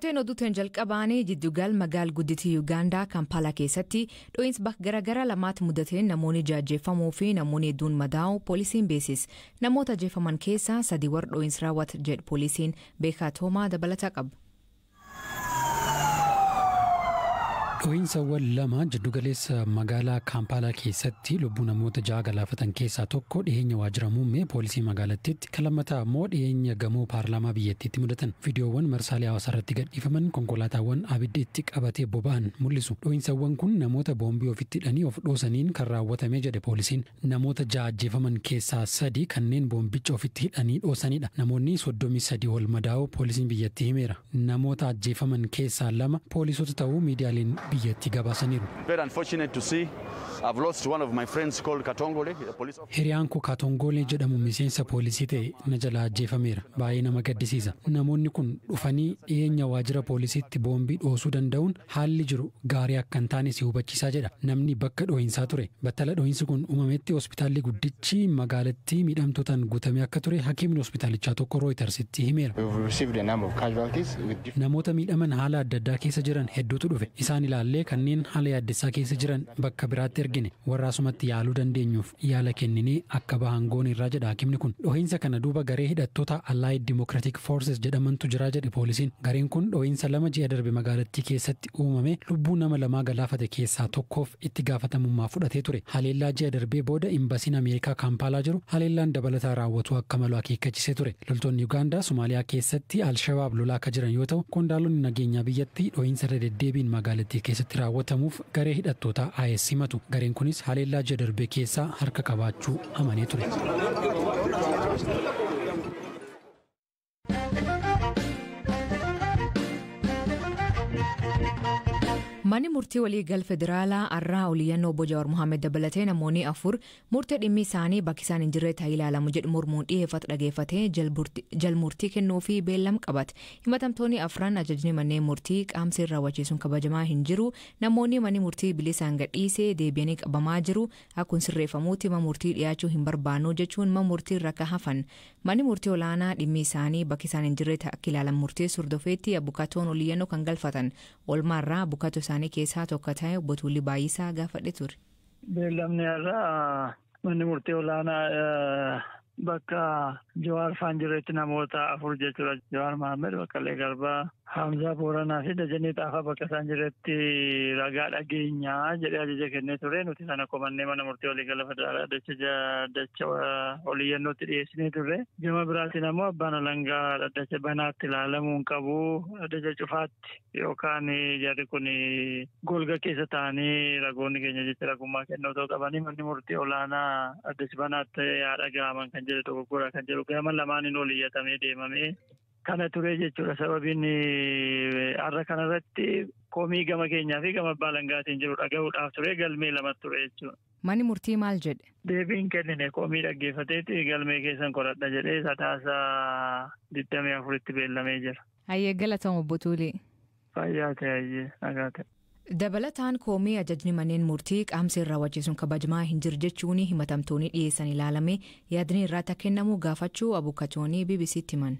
Mateen oduuteen jalqabaanii jiddugal magaal gudditii Yuugaandaa Kampaalaa keessatti dho'iinsi bakka garaagaraa lamaatti mudateen namoonni ajjeefamuu fi namoonni hedduun madaa'u poolisiin beeksise. Namoota ajjeefaman keessaa 3 warra dho'iinsi raawwate jedhe poolisiin. Beekaa Toomaa dabalataa qaba. Dho'iinsawwan lama jiddugaleessa magaalaa Kaampaalaa keessatti lubbuu namoota 6 galaafatan keessaa tokko dhiyeenya waajjira muummee poolisii magaalattiitti, kan lammataa immoo dhiyeenya gamoo paarlaamaa biyyattiitti mudatan. Viidiyoowwan marsaalee hawaasaa irratti gadhiifaman konkolaataawwan abiddi itti qabatee boba'an mul'isu. Dho'iinsawwan kun namoota boombii ofitti hidhanii of dhoosaniin kan raawwatame jedhe poolisiin. Namoota 6 ajjeefaman keessaa 3 kanneen boombicha ofitti hidhanii dhoosanidha. Namoonni 33 ol madaa'uu poolisiin biyyattii himeera. Namoota ajjeefaman keessaa 2 poolisoota ta'uu miidiyaaleen biyyattii gabaasaniiru. Hiriyaan koo Kaatongoolee jedhamu miseensa poolisii ta'e na jalaa ajjeefameera. Baay'ee nama gaddisiisa. Namoonni kun dhufanii dhiyeenya waajjira poolisiitti boombii dhoosuu danda'uun haalli jiru gaarii akka hin taane si hubachiisaa jedha. Namni bakka dho'iinsaa ture. Battala dho'iinsi kun uumametti hospitaalli guddichi magaalattii miidhamtootaan guutamee akka ture hakiimni hospitaalichaa tokko Rooyitersitti himeera. Namoota miidhaman haala adda addaa keessa jiran hedduutu dhufe. Isaan ilaallee kanneen haala yaaddessaa keessa jiran bakka biraatti ergine, warra asumatti yaaluu dandeenyuuf yaala kenninee akka bahan goone irraa jedha hakimni kun. Dhohiinsa kana duuba garee hidhattoota Allied Democratic Forces jedhamantu jira jedhe poolisiin. Gareen kun dhohiinsa 2 ji'a darbe magaalattii keessatti uumame lubbuu nama 2 galaafate keessaa tokkoof itti gaafatamummaa fudhatee ture. Haleellaa ji'a darbee booda imbasiin Ameerikaa Kaampaalaa jiru haleellaan dabalataa raawwatu akka malu akeekkachisee ture. Loltoonni Ugaandaa Somaaliyaa keessatti Alshabaab lolaa akka jiran yoo ta'u, qondaalonni nageenyaa biyyattii dhohiinsa irra deddeebiin magaalattii keessatti raawwatamuuf garee hidhattoota IS himatu. Gareen kunis haleellaa ji'a darbee keessaa harka qabaachuu amanee ture. Manni murtii waliigal federaalaa har'aa oliyyannoo obbo Jawaar Mohaammed dabalatee namoonni 4 murtee dhimmi isaanii bakki isaan hin jirre ta'ee ilaalamu jedhu mormuun dhiyeeffatu dhageeffatee jalmurtii kennuu fi beellam qabate. Himatamtoonni 4 ajajni manneen murtii qaamseen raawwachiisuun kabajamaa hin jiru. Namoonni manni murtii bilisaan gadhiisee deebi'anii qabamaa jiru. Akkuma sirreeffamuutti mana murtii dhiyaachuu hin barbaannu jechuun mana murtii irra akka hafan. Manni murtii olaanaa dhimmi isaanii bakki isaan hin jirre akka ilaalamu murteessu hordofeetti abbukaatoon oliyyannoo kan galfatan. Oolmaarraa abbukaatoo isaanii keessaa tokko ta'e obbo Tuulii Baay'isaa gaafadhe ture. Beellamni har'aa manni murtii olaanaa bakka Jawaar faan jiretti namoota 4 jechuudha. Jawaar Mohaammed, Baqqalee Garbaa, Hamzaa Booranaa fi Dajanee Xaafaa bakka isaan jiretti ragaa dhageenyaa jedhee ajaja kennee ture. Nuti sana komannee mana murtii waliigala federaalaa dacha oliyyannootti dhiyeessinee turre. Gama biraatiin ammoo abbaan alangaa dhaddacha banaatti ilaalamuu hin qabu. Dhaddacha cufaatti yookaan jarri kun golga keessa taa'anii ragoonni keenya jecha ragummaa kennuu otoo qabanii manni murtii olaanaa dhaddacha banaatti haa dhaga'aman kan jedhu dogoggora kan jedhu gama lamaaniin oliyyatamee deemamee kana ture jechuudha. Sababiin har'a kanarratti komii gama keenyaa fi gama abbaa alangaatiin jiru dhaga'uudhaaf ture, galmee 2 ture jechuudha. Manni murtii maal jedhe? Deebiin kennine komii dhaggeeffateeti galmee keessan qoradha jedhee sadaasa 24tti beellamee jira. Hayyee galatoom obbo Tuulii. Fayyaa ta'e, hayyee nagaa ta'e. Dabalataan komii ajajni manneen murtii qaamseen raawwachiisuun kabajamaa hin jiru jechuun himatamtoonni dhiyeessan ilaalame yaadni irratti akka kennamu gaafachuu abukatoonni BBCtti himan.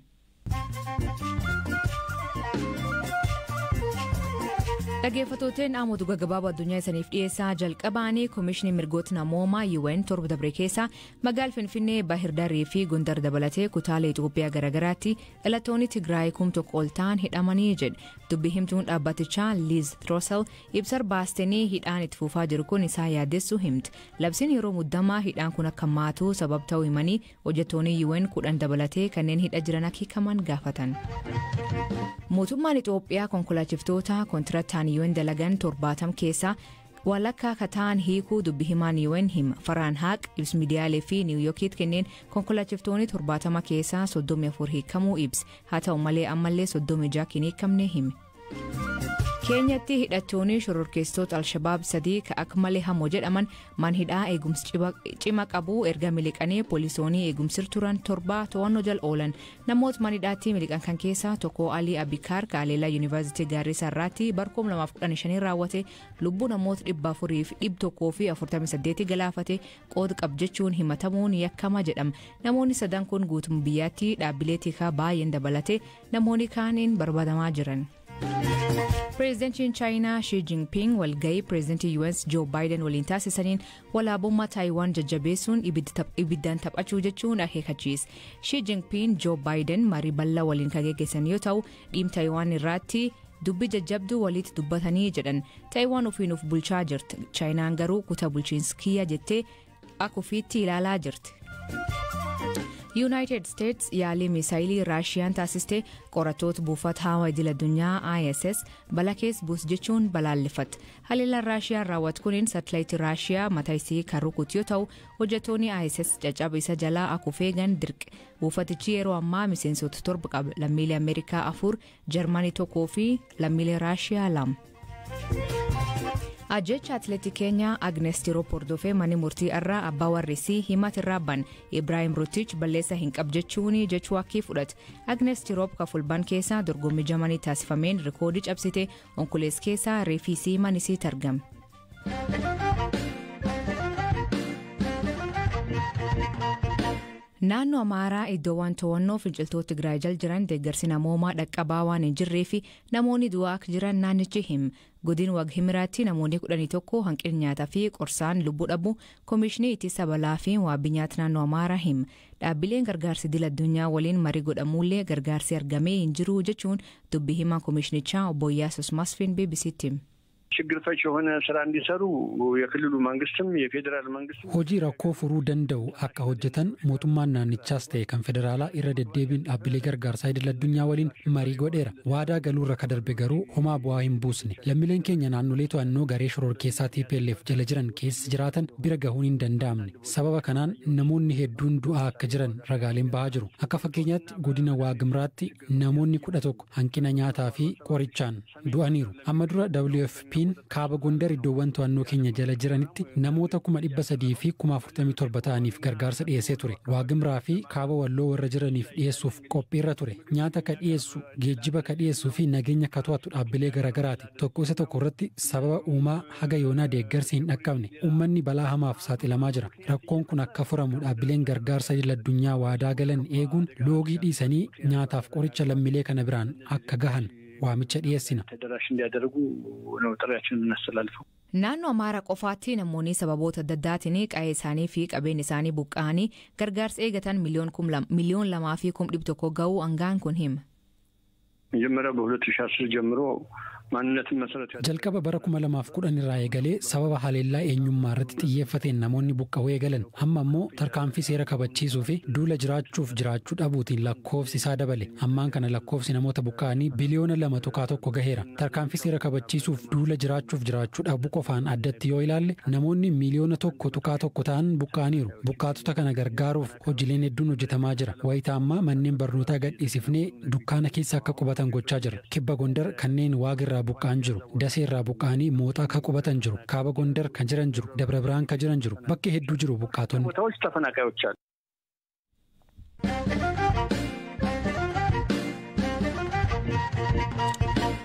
Dhaggeeffattooteen dhaamotu gaggabaaboo addunyaa isaniif dhiyeessaa jalqabaanii Komishinii Mirgoota Namoomaa UN torba dabre keessa magaala Finfinnee, Bahir Daarii fi Gondar dabalatee kutaalee Itoophiyaa garaagaraatti dhalattoonni Tigraay 1000 ol ta'an hidhamanii jedhe. Dubbii himtuun dhaabbatichaa Liz Throssell ibsa baastanii hidhaan itti fufaa jiru kun isaa yaaddessu himti. Labsiin yeroo muddamaa hidhaan kun akka maatuu sabab ta'uu himanii hojjettoonni UN 10 dabalatee kanneen hidha jiran akka hiikaman gaafatan. Mootummaan Itoophiyaa konkolaachiftoota kontirataan UN dalagan 70 keessaa walakkaa kataan hiikuu dubbi himaan UN hima. Faraan Haaq ibsa miidiyaalee fi Niiwuyoorkiitti kenneen konkolaachiftoonni 70 keessaa 34 hiikamuu ibsa. Haa ta'u malee ammallee 36 hin hiikamne hime. Keenyatti hidhattoonni shororkeessitoota Alshabaab 3 ka akka malee hamoo jedhaman man hidhaa eegumsa cima qabu erga miliqanii poolisoonni eegumsir turan 7 to'annoo jala oolan. Namoota man hidhaatti miliqan kan keessaa tokko Alii Abikaar Kaaleelaa Yuunivarsiitii Gaarrisaa irratti bara 2015 raawwate lubbuu namoota 400 fi 148 galaafate qooda qab jechuun himatamuun yakkama jedhama. Namoonni sadan kun guutummaa biyyaatti dhaabbilee tikaa baay'een dabalate namoonni kaaniin barbaadamaa jiran. Pireezidantiin Chaayinaa Xi Jinping walgahii pireezidantii US Joe Biden waliin taasisaniin walaabummaa Taayiwaan jajjabeessuun ibiddaan taphachuu jechuun akeekkachiise. Xi Jinping Joe Biden marii bal'aa waliin kan geggeessan yoo ta'u, dhimma Taayiwaan irratti dubbii jajjabduu walitti dubbatanii jedhan. Taayiwaan ofiin of bulchaa jirti. Chaayinaan garuu kutaa bulchiinsa kiyya jettee akka ofiitti ilaalaa jirti. Yuunaayitid Steets yaalii miisaayilii Raashiyaan taasiste qorattoota buufata hawaa idil addunyaa ISS balaa keessa buus jechuun balaaleffatte. Haleellaan Raashiyaan raawwatu kunin saatalaayitii Raashiyaa mataa isii kan rukutu yoo ta'u, hojjettoonni ISS caccaba isa jalaa akka of eegan dirqe. Buufatichi yeroo ammaa miseensota 7 qaba. Lammiilee Ameerikaa 4, Jarmanii 1 fi lammiilee Raashiyaa 2. Ajjecha atileetii keenyaa Agnes Tirop hordofee manni murtii irraa abbaa warrisii himata irraa ban Ibraahim Rutich balleessa hin qabu jechuun jechuu akkii fudhate. Agnes Tirop kafulban keessaa dorgommii Jarmanii taasifameen rikoodii cabsite. Onkolees keessaa reefisii manisiitti argame. Naannoo Amaaraa iddoowwan to'annoo finciltoota Tigraay jala jiran deeggarsi namoomaa dhaqqabaa waan hin jirree fi namoonni du'aa akka jiran naannichi hima. Godina Waghimiraatti namoonni 11 hanqina nyaataa fi qorsaan lubbuu dhabu Koomishinii Ittisa Balaa fi Wabii Nyaata Naannoo Amaaraa hima. Dhaabbileen gargaarsi idil addunyaa waliin marii godhamullee gargaarsi argamee hin jiru jechuun dubbii himaa koomishinichaa obbo Iyyaasuus Masfiin BBCtti hima. ችግር ፈች የሆነ ስራ እንዲሰሩ የክልሉ መንግስትም የፌዴራል መንግስትም Hojii rakkoo furuu danda'u akka hojjetan mootummaan naannichaas ta'e kan federaalaa irra deddeebiin dhaabbilee gargaarsaa idil addunyaa waliin marii godheera. Waadaa galuurra ka darbe garuu homaa bu'aa hin buusne. Lammiileen keenya naannolee to'annoo garee shororkeessaa TPLF jala jiran keessa jiraatan bira gahuun hin danda'amne. Sababa kanaan namoonni hedduun du'aa akka jiran ragaaleen bahaa jiru. Akka fakkeenyaatti godina Waagimraatti namoonni 11 hanqina nyaataa fi qorichaan du'aniiru. Amma dura WFP'n kaaba Gondar iddoowwan to'annoo keenya jala jiranitti namoota 347,000 ta'aniif gargaarsa dhiyeessee ture. Waagimraa fi kaaba Walloo warra jiraniif dhiyeessuuf qophiirra ture. Nyaata ka dhiyeessu, geejjiba ka dhiyeessuu fi nageenya ka to'atu dhaabbilee garaagaraati. Tokko isa tokko irratti sababa uumaa haga yoonaa deeggarsi hin dhaqqabne. Uummanni balaa hamaaf saaxilamaa jira. Rakkoon kun akka furamu dhaabbileen gargaarsa idil addunyaa waadaa galan eeguun loogii dhiisanii nyaataaf qoricha lammiilee kana biraan akka gahan waamicha dhiyeessina. ተደራሽ እንዲያደርጉ ነው ጥሪያችንን የምናስተላልፈው። Naannoo Amaaraa qofaatti namoonni sababoota adda addaatiin qa'ee isaanii fi qabeenya isaanii buqqa'anii gargaarsa eegatan 2,200,000 ga'uu hangaan kun hima. መጀመሪያ በ2010 ጀምሮ ማንነትን መሰረት Jalqaba bara 2010 irraa eegalee sababa haleellaa eenyummaa irratti xiyyeeffateen namoonni buqqa'uu eegalan. Amma immoo tarkaanfii seera kabachiisuu fi duula jiraachuuf jiraachuu dhabuutiin lakkoofsi isaa dabale. Ammaan kana lakkoofsi namoota buqqa'anii 2.1 biliyoona gaheera. Tarkaanfii seera kabachiisuuf duula jiraachuuf jiraachuu dhabuu qofaan addatti yoo ilaalle namoonni 1.1 miliyoona ta'an buqqa'aniiru. Buqqaatota kana gargaaruuf hojiileen hedduun hojjetamaa jira. Wayitaa ammaa manneen barnootaa gadhiisifnee dukkaana keessa akka qubatan gochaa jira. Kibba Gondar kanneen Waagirraa buqqa'an jiru. Dasee irraa buqqa'anii Mooxaa ka qubatan jiru. Kaaba Gondar kan jiran jiru. Dabra Biraan ka jiran jiru. Bakki hedduu jiru buqqaatonni. ቦታዎች ተፈናቃዮች አሉ።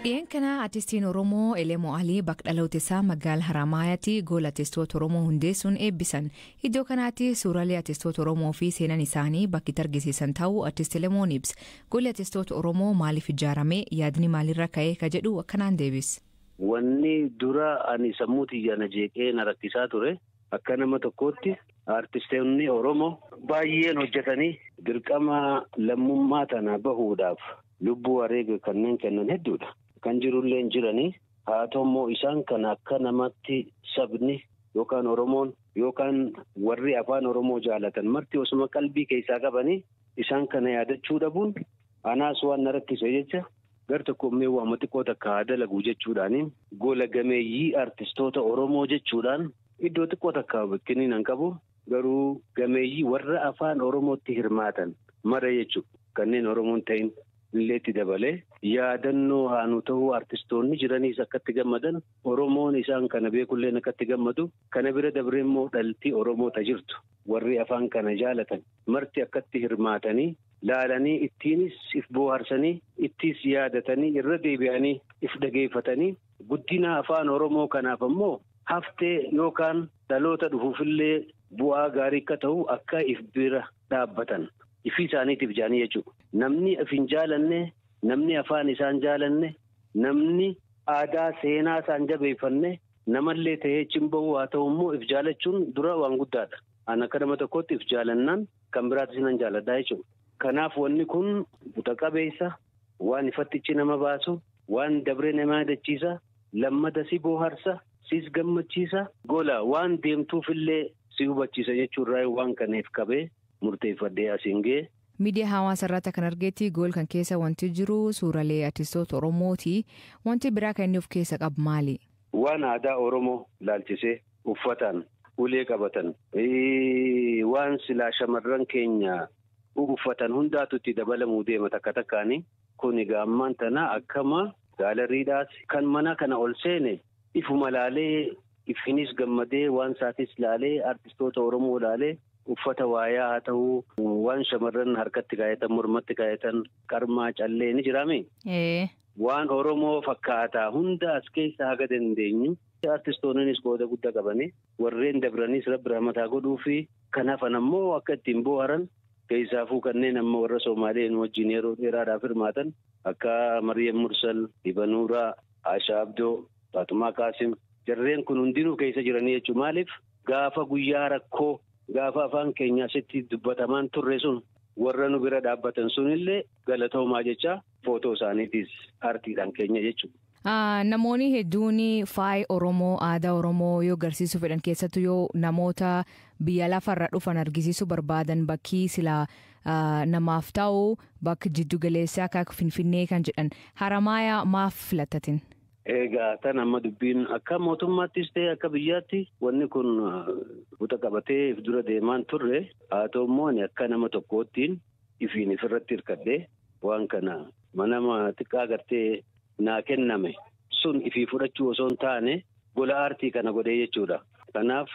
Dhiyeenya kana artistiin Oromoo Elemoo Alii bakka dhaloota isaa magaalaa Haramaayaatti gola artistoota Oromoo hundeessuun eebbisan. Iddoo kanaatti suuraalee artistoota Oromoo fi seenan isaanii bakki itti argisiisan ta'uu artist Elemoon ibsa. Golli artistoota Oromoo maaliif ijaarame, yaadni maalirra ka'ee ka jedhu akkanaan deebise. Wanni dura ani sammuu tiyyaan jeeqee na rakkisaa ture, akka nama tokkootti artistoonni Oromoo baay'een hojjetanii dirqama lammummaa tana bahuudhaaf lubbuu wareega kanneen kennan hedduudha. Kan jirullee hin jiranii, haa ta'u immoo isaan kana akka namatti sabni yookaan Oromoon yookaan warri afaan Oromoo jaalatan marti osuma qalbii keessaa qabanii isaan kana yaadachuu dhabuun anaas waan na rakkise jecha, gar tokko immoo waama xiqqoo takka haa dalagu jechuudhaani gola gameeyyii artistoota Oromoo jechuudhaan iddoo xiqqoo takka bikkiniin hin qabu, garuu gameeyyii warra afaan Oromootti hirmaatan mara jechuudha, kanneen Oromoon ta'in illeetti dabalee, yaadannoo haanu ta'uu, artistoonni jiraniis akkatti gammadan, Oromoon isaan kana beekulleen akkatti gammadu, kana bira dabree immoo dhaltii Oromoo ta jirtu warri afaan kana jaalatan marti akkatti hirmaatanii laalanii, ittiinis if bohaarsanii, ittiis yaadatanii, irra deebi'anii if dhageeffatanii, guddina afaan Oromoo kanaaf ammoo haftee yookaan dhaloota dhufuufillee bu'aa gaarii akka ta'u akka if bira dhaabbatan ifii isaaniitiif jaanii jechuudha. Namni if hin jaalanne, namni afaan isaan jaalanne, Namni aadaa seenaa isaan jabeeffanne namallee ta'ee cimba'uu haa ta'u immoo if jaalachuun dura waan guddaadha. An akka nama tokkootti if jaalannaan kan biraattis nan jaaladha jechuudha. Kanaaf wanni kun buta qabeessa waan ifattichi nama baasu waan dabree nama yaadachiisa lammata si booharsa sis gammachiisa gola waan deemtuufillee si hubachiisa jechuurraa waan kaneef qabee murteeffadhee asiin ga'e. Miidiyaa hawaasaa irratti kan argetti gool kan keessa wanti jiru suuraalee artistoota Oromooti. Wanti biraa kan inni of keessa qabu maali? Waan aadaa Oromoo laalchisee uffataan ulee qabatan waan silaa shamarran keenya uffatan hundaatu itti dabalamuu deema takka takkaani. Kun egaa ammaan tana akkama gaalariidhaas kan mana kana ol seene ifuma laalee ifinis gammadee waan isaatis laalee artistoota Oromoo laalee. Uffata waayaa haa ta'uu waan shamarran harkatti kaayatan mormatti kaayatan qarmaa callee ni jiraame. Waan Oromoo fakkaataa hunda as keessa haga dandeenyu artistoonnis qooda guddaa qabanii warreen dabranis rabbi rahmataa godhuu fi kanaafan ammoo akka ittiin booharan keessaafuu kanneen amma warra Somaaleen wajjin yeroo dheeraadhaaf hirmaatan akka Mariyyam Mursal, Ibanuuraa, Ashaa Abdoo, Faatumaa Qaasim jarreen kun hundinuu keessa jiranii jechuun maaliif gaafa guyyaa rakkoo. Gaafa afaan keenya asitti dubbatamaan turre sun warra nu bira dhaabbatan sunillee galatoomaa jecha footoo isaaniitis aartiidhaan keenya jechuudha. Namoonni hedduun faaya Oromoo aadaa Oromoo yoo agarsiisuu fedhan keessattuu yoo namoota biyya lafarra dhufan argisiisuu barbaadan bakki silaa namaaf ta'u bakka jiddu galeessaa akka Finfinnee kan jedhan Haramaayaa maaf filattatin? Egaa tan amma dubbiin akka mootummaattis ta'e akka biyyaatti wanni kun buta qabatee if dura deemaan turre haa ta'u immoo akka nama tokkoottiin ifiin ifirratti hirkadhee waan kana mana xiqqaa gartee naa kenname sun ifii fudhachuu osoo hin taane gola aartii kana godhee jechuudha. Kanaaf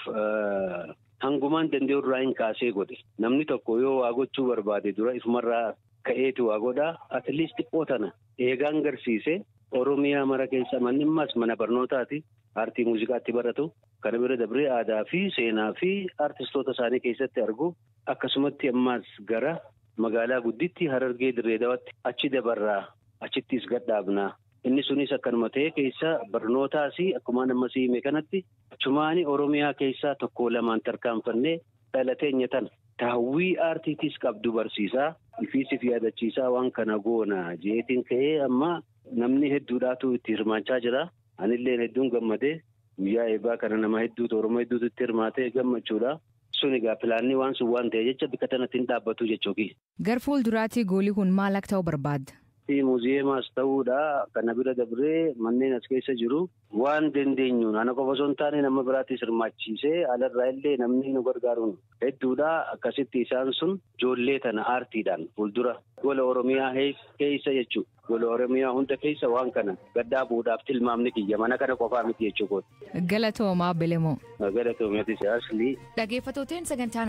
hangumaan danda'u irraa hin kaasee godhe namni tokko yoo waa gochuu barbaade dura ifumarraa ka'eeti waa godhaa atleast xiqqoo tana eegaan garsiise. Oromiyaa mara keessa manni ammas mana barnootaati. Aartii muuziqaatti baratu. Kana bira dabree aadaa fi seenaa fi aartistoota isaanii keessatti argu. Akkasumatti ammas gara magaalaa gudditti Harargee Dirree Dawaatti achi dabarraa achittis gadhaabnaa. Inni sunis akkanuma ta'e keessa barnootaas akkuma amma siime kanatti achumaani Oromiyaa keessaa tokko lamaan tarkaanfannee dhalateenya tana. Taawwii aartiitis qabdu barsiisaa. Ifiisif yaadachiisaa waan kana goona jeetiin ka'ee amma. Namni hedduudhaatu itti hirmaachaa jira. Anillee hedduun gammadee guyyaa eebbaa kana nama hedduutu Oromoo hedduutu itti hirmaatee gammachuudha. Sun egaa pilaanni waan sun waan ta'e jecha bikka tanatti hin dhaabbatu jechuuki. Gar fuulduraatti goolii kun maal akka ta'u barbaadda? Muuziyeemaas ta'uudha. Kana bira dabree manneen as keessa jiru waan dandeenyuun ana qofa osoo hin taane nama biraattis hirmaachiisee alarraa illee namni nu gargaaruun hedduudha. Akkasitti isaan sun ijoollee tana aartiidhaan fuuldura gola Oromiyaa keessa jechuudha. Gola Oromiyaa hunda keessa waan kana gadhaabuudhaaf tilmaamni kiyya mana kana qofaa miti jechuudha. Galatoomaa Belemoo. Galatoomaa Asli. Dhaggeeffattooteen sagantaan.